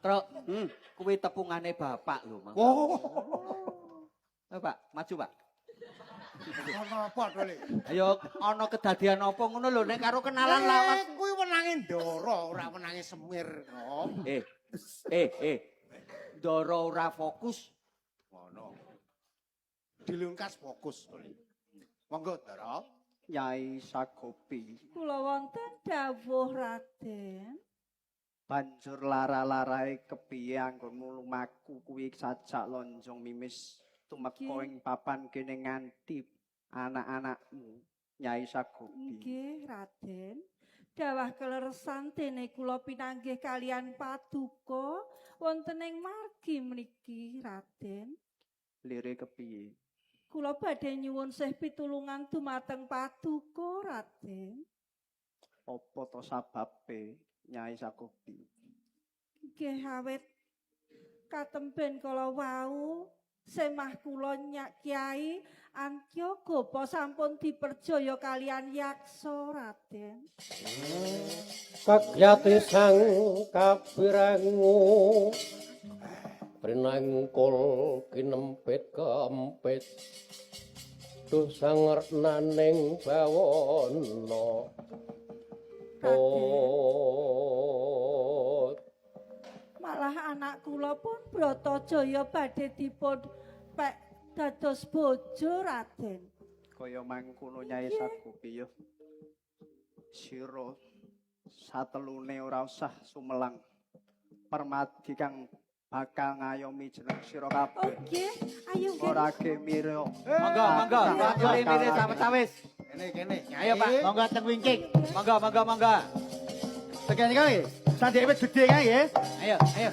Truk, kuwi tepungane bapak lho, Mang. Oh. Ayo, Pak, maju, Pak. Ono apa to, Le? Ayo, ana kedadian apa ngono lho nek karo kenalan lawas. Kuwi wenange Ndara, ora wenange Semir, no. Eh. Eh, eh. Ndara ora fokus. Ngono. Dilungkas fokus, Le. Monggo, Ndara. Nyai Sagopi. Kula wonten dawuh, Raden. Banjur lara-larae kepiye anggonmu lumaku kuwi sajak lonjong mimis tumeka ing papan kene nganti anak-anakmu, Nyai Sagopi? Nggih, Raden. Dawah keleresan dene kula pinanggih kalian paduka wonten ing margi mriki, Raden. Lire kepiye? Kula badhe nyuwun sih pitulungan dumateng paduka, Raden. Apa to sababe, Nyai Sagopi? Nggih, awit katemben kala wau semah kula nyak Kyai Antya Gopa sampun diperjaya kalian yaksa, Raden. Kagyati sang kabirangu prinangkul kinempit kempit duh sangernaning bawana. Raden. Oh. Malah anak kula pun Bratajaya badhe dipun pek dados bojo, Raden. Kaya mangkono, Nyai Sagopi, yo. Sira satelune ora usah sumelang. Permadi kang bakal ngayomi jeneng sira kabeh. Oke, ayo nggih. Ora gemira. Monggo, monggo. Aturi mire sawet-sawis. Kene, kene. Ayo, Pak. Monggo teng wingking. Monggo, monggo, monggo. Tekan kae. Sandeke wis gedhe kae nggih. Ayo, ayo.